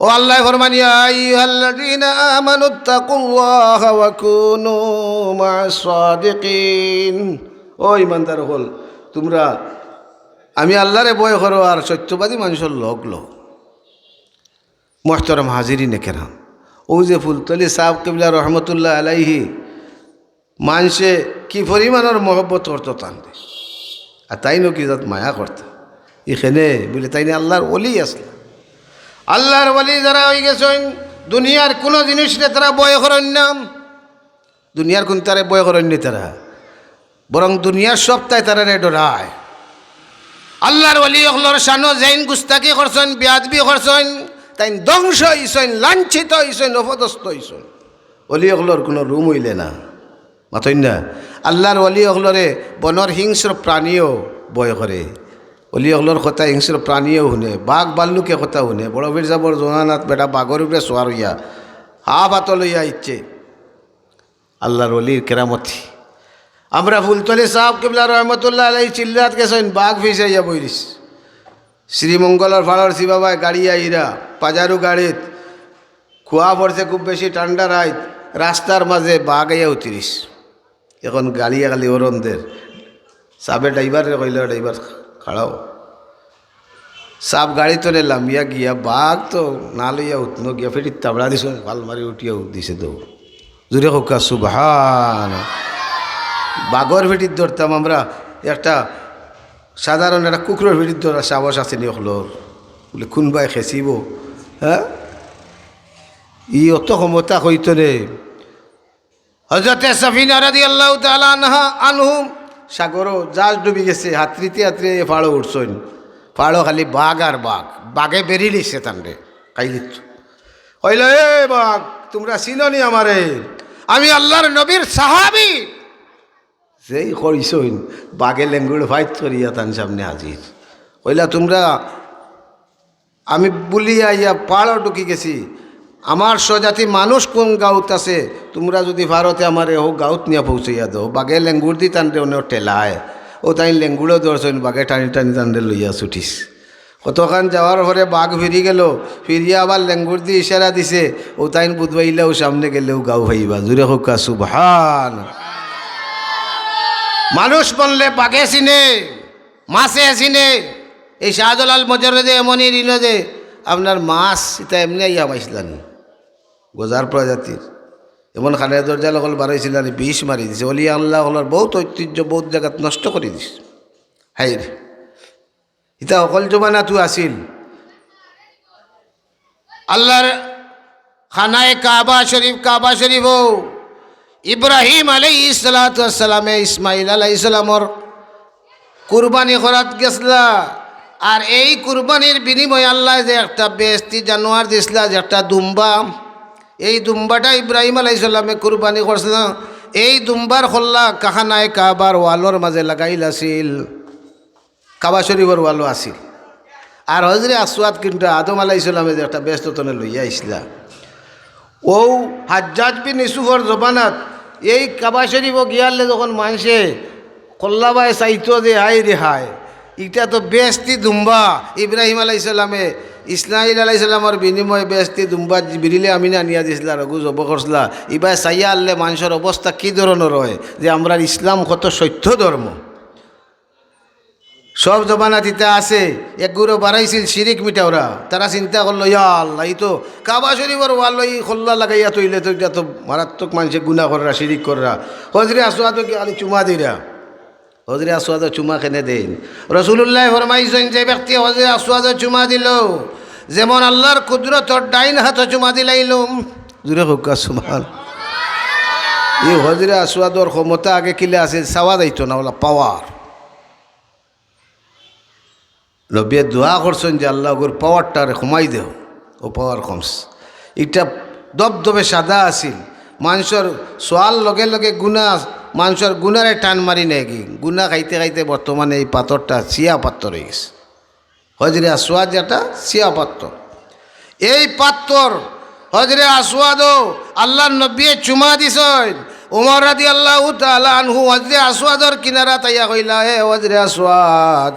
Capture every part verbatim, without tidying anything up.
ও আল্লায় ফরমান, "ইয়া আইয়ুহাল্লাযীনা আমানুত্তাকুল্লাহা ওয়া কুনু মা'আস সাদিকিন।" ও ইমানদার অকল, তুমরা, আমি আল্লারে ভয় করো আর সত্যবাদী মানষর লগ লও। মোহতরম হাজিরিনে কেরাম, অউ যে ফুলতলি ছাব কিবলা রহমতুল্লাহ আলাইহি, মানষে কি পরিমাণর মহব্বত করতো তানরে, আর তাইনও কি জাত মায়া করতা। ইখানে বুলে তাইন আল্লার ওলি আছলা। আল্লার ওলি যারা অইগেছইন, দুনিয়ার কুনু জিনিসরে তারা ভয় করইন না, দুনিয়ার কুনতারে ভয় করইন না তারা, বরং দুনিয়ার সবতায় তারারে ডরায়। আল্লার ওলি অকলর শানো যেইন গুস্তাকি করছইন, বেয়াদবি করছইন, তাইন ধ্বংস অইছইন, লাঞ্ছিত অইছইন, অপদস্থ অইছইন। ওলি অকলর কুনু রুম অইলে না। মাতইন না, আল্লার ওলি অকলরে বনর হিংস্র প্রাণীও ভয় করে। ওলি অকলর কথা হিংস্র প্রাণীও হুনে, বাঘ ভাল্লুকে কথা হুনে। বড় পীর ছাবর জমানাত বেটা বাঘর উপরে সোয়ার অইয়া, হাফ আতো লইয়া আইছে। আল্লার ওলির কেরামতি। আমরা ফুলতলি ছাব কিবলা রহমতুল্লাহ আলাইহি চিল্লাত গেছইন, বাঘ পিছে আইয়া বইরিছ। শ্রীমঙ্গলর ফাড়র শিবাবায় গাড়ি আইরা, পাজারু গাড়িত, কুয়া পড়ছে খুব বেশি ঠান্ডা রাইত, রাস্তার মাঝে বাঘ আইয়া উতরিছ। এখন গাড়িয়ে খালি হরন দের। ছাবে ড্রাইভাররে কইলা, "ড্রাইভার খাড়াও।" ছাব গাড়ি তনে লামিয়া গিয়া বাঘ তো না লইয়া উতনো গিয়া ফিটিত তাবড়া দিছইন, ফাল মারি উঠিয়া উত দিছে দৌড়। জুরে কউক্কা সুবহান। বাঘর ফিটিত ধরতাম আমরা, একটা সাধারণ একটা কুকুরর ফিটিত ধরার সাহস আছে নি অকলর? বুলে, "কুনবায় খেছিবো?" হ্যাঁ, ই অত ক্ষমতা কইতো নে। হযরতে সাফিনা রাদিয়াল্লাহু তাআলা আনহা, আনহু, সাগরো জাহাজ ডুবি গেছে, হাতরিতে হাতরিতে ফাড়ো উঠছইন। ফাড়ো খালি বাঘ আর বাঘ। বাঘে বেড়ি লিছে তানরে, খাইলিত। কইলা, "এ বাঘ, তুমরা চিনো নি আমারে? আমি আল্লার নবীর সাহাবী।" যেই কইছইন, বাঘে লেঙ্গুড় ফাইত করিয়া তান সামনে হাজির। কইলা, "তুমরা আমি বুলিয়া আইয়া পাড়ো ঢুকি গেছি। আমার স্বজাতি মানুষ কুন গাউত আছে, তুমরা যুদি পারো তে আমারে অউ গাউত নিয়া পৌঁছাইয়া দেও।" বাঘে লেঙ্গুড় দি তানরে অনে ঠেলায়। অউ তাইন লেঙ্গুড়ও ধরছইন, বাঘে টানি টানি তানরে লইয়া ছুটিছ। কতখান যাওয়ার পরে বাঘ ফিরি গেল, ফিরিয়া আবার লেঙ্গুড় দি ইশারা দিছে, অউ তাইন বুধবাইলা অউ সামনে গেলে অউ গাউ পাইবা। জুরে কউক্কা সুবহান। মানুষ বললে বাঘে চিনে, মাছে চিনে। এই শাহজালাল মজরদে এমনই ঋণ যে আপনার মাছ, ইতা এমনি আইয়া মাইছলানি। গজার প্রজাতির। এমন খানের দরজা লগল বাড়াইছিলানি, বিষ মারি দিছে। অলি আল্লাহ অকলর বহুত ঐতিহ্য, বহুত জাগাত নষ্ট করি দিছে। হায় রে। ইতা অকল জমানাতু আছিল। আল্লার খানায়ে কাবা শরীফ, কাবা শরীফও ইব্রাহিম আলাইহিস সালাতু ওয়াস সালামে ইসমাইল আলাইহিস সালামর কুরবানি করাত গেছলা। আর এই কুরবানির বিনিময়ে আল্লায় যে একটা বেহেস্তি জানোয়ার দিছলা, যে একটা দুম্বা, এই দুম্বাটা ইব্রাহিম আলাইহিস সালামে কুরবানি করছলা। এই দুম্বার খল্লা খানায়ে কাবার ওয়ালর মাঝে লাগাইল আছিল। কাবা শরীফর ওয়ালো আছিল। আর হজরে আসওয়াদ কিন্তু আদম আলাইহিস সালামে যে একটা বেহেস্ত তনে লইয়া আইছলা, অউ হাজ্জাজ বিন ইউসুফর জমানাত এই কাবা শরীফো গিয়ালে যখন মানষে কল্লাবায় চাইতো যে, "হায় রে হায়, ইটা তো বেহেস্তি দুম্বা, ইব্রাহিম আলাইহিস সালামে ইসমাইল আলাইহিস সালামর বিনিময়ে বেহেস্তি দুম্বা জিবরিলে আমিনে আনিয়া দিছলা, রঘু জব করছলা, ইবায় চাইয়া আনলে মানষর অবস্থা কি ধরনর অয়, যে আমরার ইসলাম কত সত্য ধর্ম।" সব জমানাত ইতা আছে, এক গুরু বাড়াইছিল শিরিক মিটাওরা। তারা চিন্তা করলো, "ইয়া আল্লাহ, ই তো কাবা শরীফর ওয়ালো ই খল্লা লাগাইয়া থইলে তো ইটা তো মারাত্মক মানষে গুনা কররা, শিরিক কররা।" হজরে আসওয়াদো কি খালি চুমা দিরা? হজরে আসওয়াদো চুমা কেনে দেইন? রাসুলুল্লায় ফরমাইছইন, যে ব্যক্তি হজরে আসওয়াদো চুমা দিলো, যেমন আল্লার কুদরতর ডাইন হাতো চুমা দিলাইলো। জুরে কউক্কা সুবহান। ই হজরে আসওয়াদর ক্ষমতা আগে কিলা আছিল, চাওয়া যাইতো না, অলা পাওয়ার। নবীয়ে দোয়া করছইন যে, "আল্লাহ, অগুর পাওয়ারটারে কমাই দেও, অউ পাওয়ার কমছে।" ইটা দবদবে সাদা আছিল। মানষর ছোয়ার লগে লগে গুনা, মানষর গুনারে টান মারি নেয়গি। গুনা খাইতে খাইতে বর্তমানে এই পাথরটা ছিয়া পাথর অইগেছে। হজরে আসওয়াদ যেটা ছিয়া পাথর। এই পাথর হজরে আসওয়াদো আল্লার নবীয়ে চুমা দিছইন। উমর রাদিয়াল্লাহু তাআলা আনহু হজরে আসওয়াদর কিনারাত আইয়া কইলা, "এ হজরে আসওয়াদ,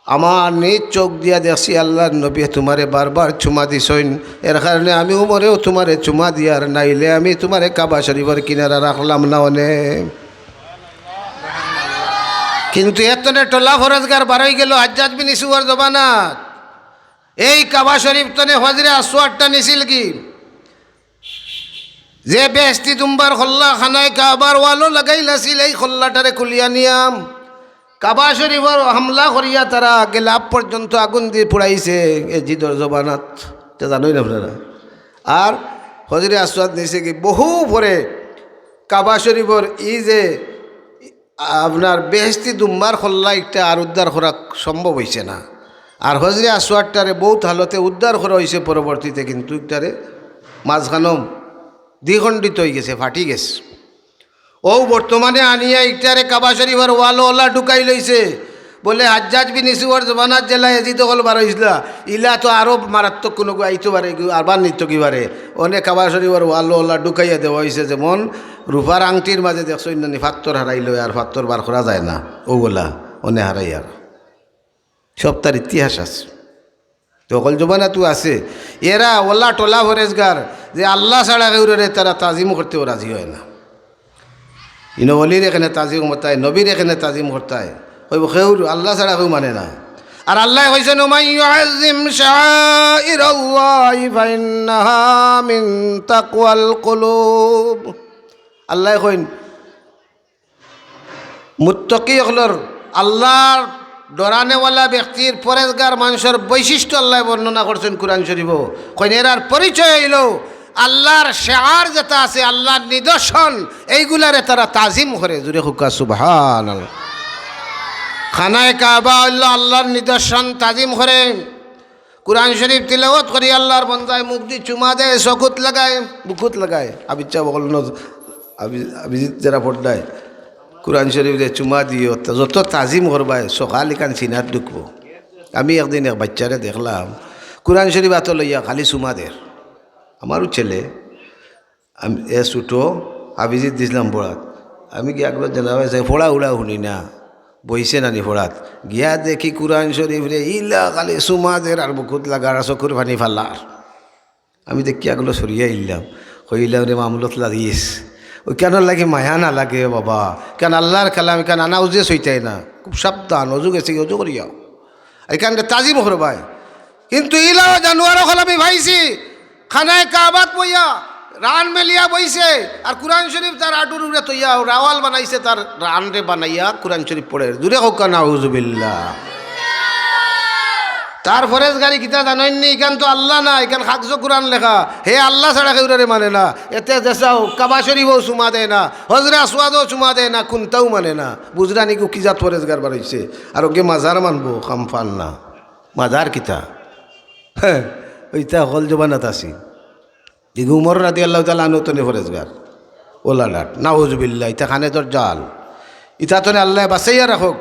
আমার নিজ চোখ দিয়া দেখছি আল্লাহর নবী তুমারে বারবার চুমা দিছইন, এর কারণে আমি উমরেও তুমারে চুমা দিয়ার, নাইলে আমি তুমারে কাবা শরীফর কিনারা রাখলাম না অনে। কিন্তু এতনে টলা ফরেজগার বারই গেল হাজ্জাজ বিন ইসুফর জমানাত। এই কাবা শরীফ তনে হজরে আসওয়াদটা নিছিল কি? যে বেহেশতি দুম্বার খল্লা খানায় কাবার ওয়ালো লাগাইল আছিল, এই খল্লাটারে খুলিয়া নিয়াম। কাবা শরীফর হামলা করিয়া তারা গেলাপ পর্যন্ত আগুন দি পুড়াইছে এজিদর জমানাত, ইতা জানইন আপনারা। আর হজরে আসওয়াদ নিছে কি বহু পরে কাবা শরীফর ই যে আপনার বেহেশতি দুম্বার খল্লা ইকটা আর উদ্ধার করা সম্ভব অইছে না। আর হজরে আসওয়াদটারে বউত হালতে উদ্ধার করা অইছে পরবর্তীতে, কিন্তু ইকটারে মাঝখানো দ্বিখণ্ডিত অইগেছে, ফাটি গেছে। অউ বর্তমানে আনিয়া ইকটারে কাবা শরীফর ওয়ালো ওলা ঢুকাই লইছে। বলে হাজ্জাজ বিন ইসুফর জমানাত যেলা এজিদ অকল বারইছলা, ইলা তো আরো মারাত্মক কুনুগু আইতো পারে, ইগু আরবার নিতো কিবারে। অনে কাবা শরীফর ওয়ালো ওলা ঢুকাইয়া দেওয়া অইছে, যেমন রূপার আংটির মাঝে দেখছইন নানি ফাত্তর হারাইলো আর ফাত্তর বার করা যায় না, অউ ওলা অনে হারাইয়ার। সবতার ইতিহাস আছে। তো অকল জমানাতউ আছে। এরা ওলা টলা ফরেজগার যে আল্লাহ ছাড়া কেউররে তারা তাজিম করতেও রাজি অয় না। ইনো অলির এখানে তাজিম করতায়, নবীর এখানে তাজিম করতায়, অউ কেউর আল্লাহ ছাড়া কেউ মানে না। আর আল্লায় কইছইন, "ওমান ইউআজ্জিম শাআইরাল্লাহি ফাইন্নাহা মিন তাকওয়াল কুলুব।" আল্লায় কইন, মুত্তাকি অকলর, আল্লাহর ডরানেওয়ালা ব্যক্তির, পরেজগার মানষর বৈশিষ্ট্য আল্লায় বর্ণনা করছইন কুরআন শরীফো। কইন এরার পরিচয় অইলো আল্লাহর শেআর যেটা আছে, আল্লাহর নিদর্শন, এইগুলারে তারা তাজিম করে। জুরে কউক্কা সুবহানাল্লাহ। খানায়ে কাবা অইলো আল্লাহর নিদর্শন, তাজিম করে। কুরআন শরীফ তিলাওয়াত করি আল্লাহর বন্দায় মুখ দি চুমা দেয়, চকুত লাগায়, বুকুত লাগায়। আবিচ্ছা বকল নজ-, আবি-, আবিজিত যারা পড়তায়, কুরআন শরীফরে চুমা দিও, তা যত তাজিম করবায়, সকাল ইখান সিনাত ঢুকবো। আমি একদিন এক বাইচ্চারে দেখলাম, কুরআন শরীফ আতো লইয়া খালি চুমা দের। আমারও ছেলে, আমি, এ ছোটো, হাফিজিত দিছলাম পড়াত। আমি গিয়া একবার জানাবে চাই, পড়া উড়া হুনি না, বইছে নানি পড়াত। গিয়া দেখি কুরআন শরীফরে ইলা খালি চুমা দের আর বুকুত লাগার আর চকুর পানি ফালার। আমি দেখিয়া আগলো সরিয়া আইলাম, কইলাম, "রে মামলত লাগিস, অউ কেন লাগে মায়া না লাগে বাবা, কেন আল্লাহর কালাম, কেন আনা উজে সইতায় না, খুব সাবধান, অজু গেছে কি অজু করিয়াও, এখানে তাজিম করবায়।" কিন্তু ইলাও জানোয়ার অকল আমি পাইছি, খানায়ে কাবাত বইয়া, রান মেলিয়া বইছে, আর কুরআন শরীফ তার আটুর উপরে থইয়া, রাওয়াল বানাইছে, তার রানরে বানাইয়া কুরআন শরীফ পড়ের। জুরে কউক্কা নাউজুবিল্লাহ। তার ফরেজগারি কিতা জানইননি? ইখান তো আল্লাহ না, ইখান কাগজো কুরআন লেখা। হে আল্লাহ ছাড়া কেউররে মানে না। এতে দেশাও কাবা শরীফও চুমা দেয় না, হজরে আসওয়াদও চুমা দেয় না, কুন্তাও মানে না। বুঝরা নি গো কি জাত ফরেজগার বারইছে। আর অগে মাজার মানবো, কাম পার না। মাজার কিতা? হ্যাঁ, অইতা অকল জমানাত আছি। ইগু উমর রাদিয়াল্লাহু তাআলা আনহু তনে ফরেজগার। ওলা ডাট, নাউজুবিল্লাহ, ইতা খানে দজ্জাল। ইতা তনে আল্লায় বাঁচাইয়া রাখউক।